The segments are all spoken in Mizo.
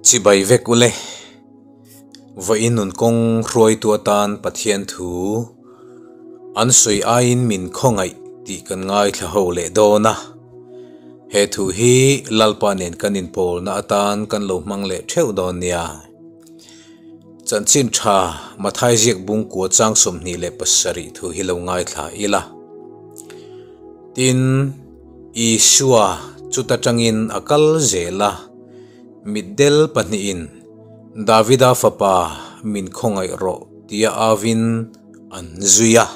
Chibai vek ule. Vawiin nun kawng hruaitu atan Pathian thu an sawi aiin min khawngaih tih kan ngaithla ho leh dawn a. He thu hi Lalpa nen kan inpawlna atan kan lo hmang leh theuh dawn nia. Chanchin tha Mathai ziak bungkua chang 27 thu hi lo ngaithla ila. Tin, Isua chuta tangin a kal zel a, mitdel pahnihin Davida fapa min khawngaih rawh tia avin an zui a,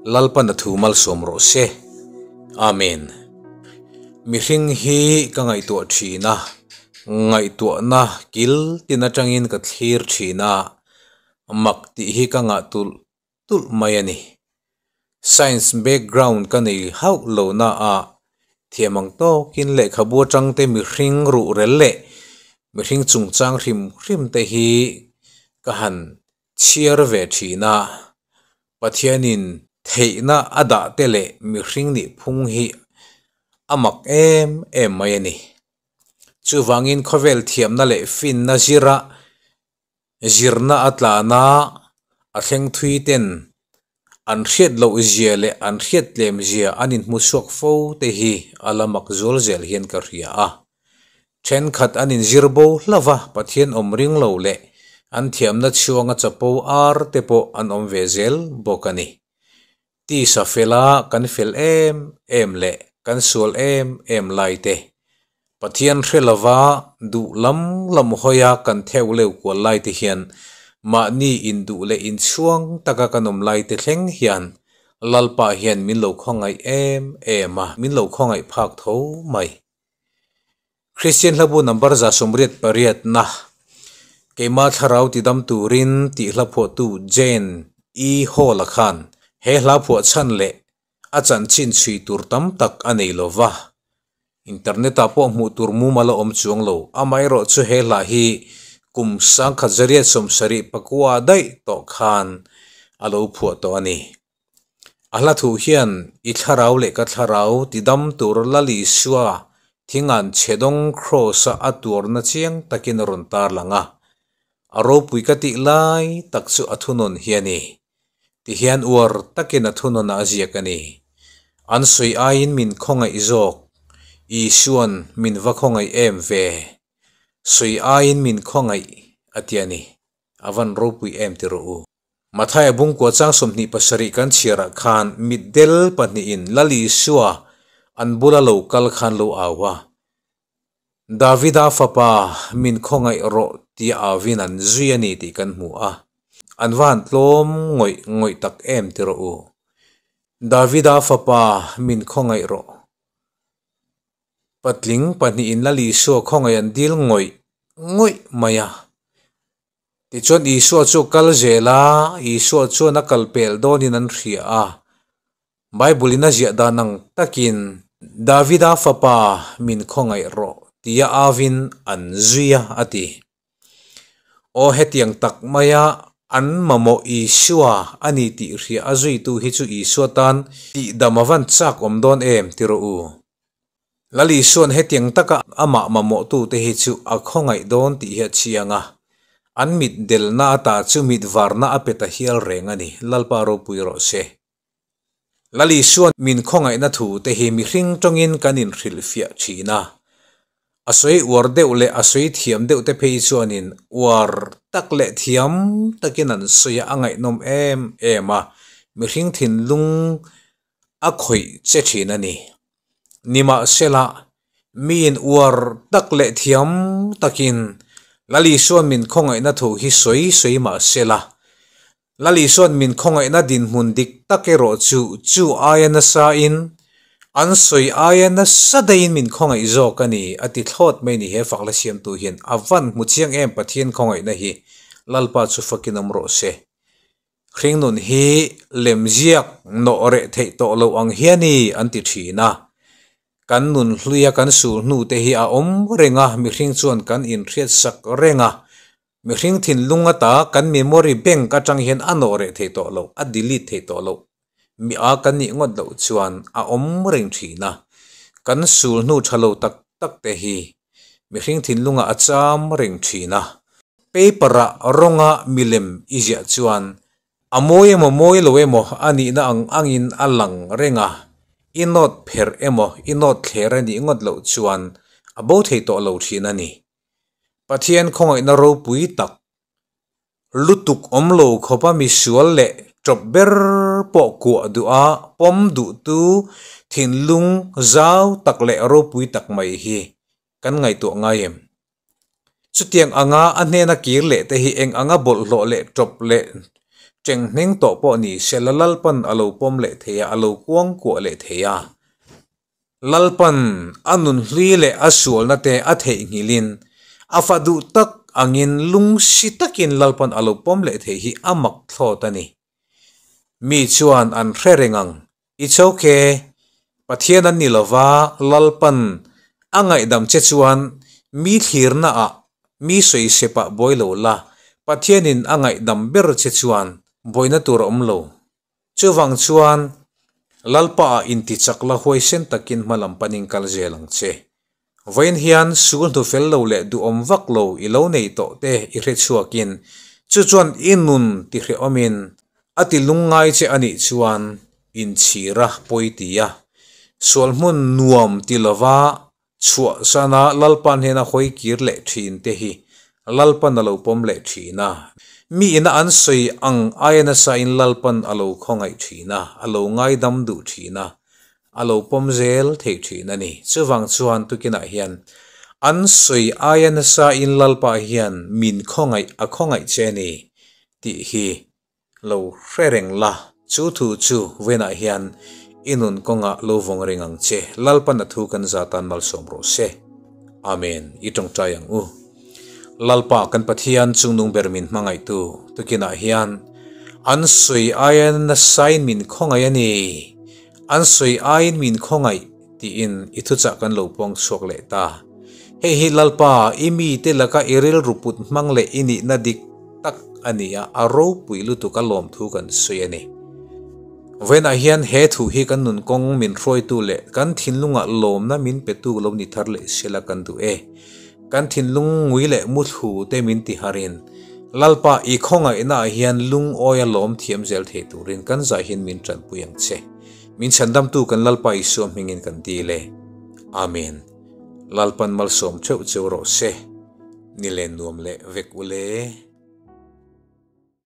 Lalpan a thu malsawm rawh se. Amen. Mihring hi ka ngaihtuah thin a, ngaihtuahna kil tin atangin ka thlir thin a, mak tih hi ka ngah tulh tulh mai a ni. Science background ka nei hauh lo na a, thiam ang tawkin lehkhabu atang te mihring ruhrel leh mihring chungchang hrim hrim te hi ka han chhiar ve thin a, Pathianin theihna a dah te leh mihring nih phung hi a mak em em mai a ni. Chuvangin khawvel thiamna leh finna zira zirna a tlana a thleng thui ten an hriat loh zia leh an hriat tlem zia an inhmu chhuak fo te hi a la mak zual zel hian ka hria a. Thenkhat an inzir bo hlauh a, Pathian awm ring lo leh an thiamna chhuanga chapo ar te pawh an awm ve zel bawk a ni. Tisa fela kan fel em em leh kan sual em em lai te, Pathian hre lova duh lam lam hawia kan theu leu kual lai te hian mahni induh leh inchhuang taka kan awm lai te thleng hian Lalpa hian min lo khawngaih em em a, min lo khawngaih phak tho mai. Kristian hlabu number 188 na Keimah thlarau tidam turin tih hla phuahtu Jane E. Hall-a khan he hla phuah chhan leh a chanchin chhui tur tam tak a nei lo va. Internet-ah pawh hmuh tur mumal a awm chuang lo. Amaherawhchu he hla hi kum 1979 daih tawh khan a lo phuah tawh a ni. A hla thu hian i thlarau leh ka thlarau tidam tur Lal Isua thingan chhedawng kraws-a a tuarna chiang takin a rawn tarlang a. A ropui ka tih lai tak chu a thunawn hi a ni. Tihian uar takin a thunawn a ziak a ni. An sawi aiin min khawngaih zawk, Isua'n min va khawngaih em ve. Sawi aiin min khawngaih a ti a ni. A van ropui em ti rawh u. Mathaia bungkua chang 27 kan chhiarah khan mitdel pahnihin Lal Isua an bula lo kal khan lo au a. Davida fapa min khawngaih rawh tia auvin an zui a ni tih kan hmu a. An va han tlawm ngawih ngawih tak em ti rawh u. Davida fapa min khawngaih rawh. Patling pahnihin Lal Isua khawngaih an dil ngawih ngawih mai a. Tichuan Isua chu kal zel a, Isua chuan a kal pel dawnin an hria a. Bible-in a ziah dan ang takin, Davida fapa min khawngaih rawh tia avin an zui a, a ti. Aw hetiang tak maia an mamawh Isua a ni tih hria a zuitu hi chu Isua tan tihdam a van chak awm dawn em ti rawh u. Lal Isua'n hetiang taka amah mamawhtute hi chu a khawngaih dawn tih hi a chiang a, an mit delna ata chu mit varna a pe ta hial reng a ni, Lalpa ropui rawh se. Lal Isua'n min khawngaihna thute hi mihring tawngin kan inhrilhfiah thin a, a sawi uar deuh leh a sawi thiam deuh te phei chuanin uar tak leh thiam takin an sawi a, a ngaihnawm em em a, mihring thinlung a khawih che thin a ni. Nimahsela, miin uar tak leh thiam takin Lal Isua'n min khawngaihna thu hi sawi sawi mahsela, Lal Isua'n min khawngaihna dinhmun dik tak erawh chu chu aia nasain, an sawi aia nasa daihin min khawngaih zawk a ni, a ti thlawt mai ni he fakla siamtu hian a van hmu chiang em Pathian khawngaihna hi Lalpa chu fakin awm rawh se. Hringnun hi lemziak nawh reh theih tawh loh ang hian i an ti thin a. Kan nun hluia kan sul hnu te hi a awm reng a, mihring chuan kan inhriatsak reng a. Mihring thinlung ata kan memory bank atang hian a nawh reh theih tawh loh, a delete theih tawh loh. Mi a kan nih ngawt loh chuan a awm reng thin a. Kan sul hnu tha lo tak tak te hi. mihring thinlungah a cham reng thin a. Paper-ah rawnga milem i ziah chuan a mawi emaw mawi lo emaw a nihna ang angin a lang reng a, i nawt pherh emaw i nawt thler a nih ngawt loh chuan a bo thei tawh lo thin a ni. Pathian khawngaihna ropui tak Lutuk awm lo khawpa misual leh ṭawp ber pawh kuah duh a pawm duhtu thinlung zau tak leh ropui tak mai hi kan ngaihtuah ngai em? Chutiang anga a hnena kir leh te hi eng anga bawlhhlawh leh ṭawp leh ṭenghneng tawh pawh ni se la Lalpan a lo pawm leh thei a, a lo kuangkuah leh thei a. Lalpan a nunhlui leh a sualna te a theihnghilhin a fa duh tak angin lungsi takin Lalpan a lo pawm leh theih hi a mak thlawt a ni. Mi chuan an hre reng ang, It's ok, Pathian an ni lova Lalpan a ngaihdam che chuan mi thlirna ah mi sawi sepah buai lo la, Pathianin a ngaihdam ber che chuan buaina tur a awm lo. Chuvang chuan, Lalpa ah intichak la huaisen takin hmalam panin kal zel ang che. Vawiin hian sul hnu fel lo leh duhawm vak lo i lo nei tawh te i hre chhuakin chu chuan i nun ti hrehawmin a ti lungngai che a nih chuan inchhira pawi ti a, sual hmun nuam ti lova Chhuahsana Lalpa hnena hawi kir leh thin te hi Lalpan a lo pawm leh thin a. Mi ina an sawi ang aia nasain Lalpan a lo khawngaih thin a, a lo ngaidam duh thin a, a lo pawm zel thei thin a ni. Chuvang chuan tukinah hian an sawi aia nasain Lalpa hian min khawngaih a khawngaih che a ni tih hi Lo hre reng la, chu thu chu vawiinah hian i nun kawngah lo vawng reng ang che. Lalpan a thu kan za tan malsawm rawh se. Amen. I tawngtai ang u. Lalpa kan Pathian chungnung ber min hmangaihtu tukinah hian an sawi aia nasain min khawngaih a ni. An sawi aiin min khawngaih tiin i thuchah kan lo puang chhuak leh ta. Hei hi Lalpa, i mite laka i rilru put hmang leh i nihna dik tak a ni a, a ropui lutuk a lawmthu kan sawi a ni. Vawiinah hian he thu hi kan nun kawng min hruaitu leh kan thinlungah lawmna min petu lo ni thar leh sela kan duh e. Kan thinlung ngui leh muthlu te min ti harin, Lalpa i khawngaihnaah hian lungawi a lawm thiam zel thei turin kan zaihin min tanpui ang che. Min chhandamtu kan Lalpa Isua hmingin kan dil e. Amen. Lalpan malsawm theuh cheu rawh se. Ni len nuam leh vek ule.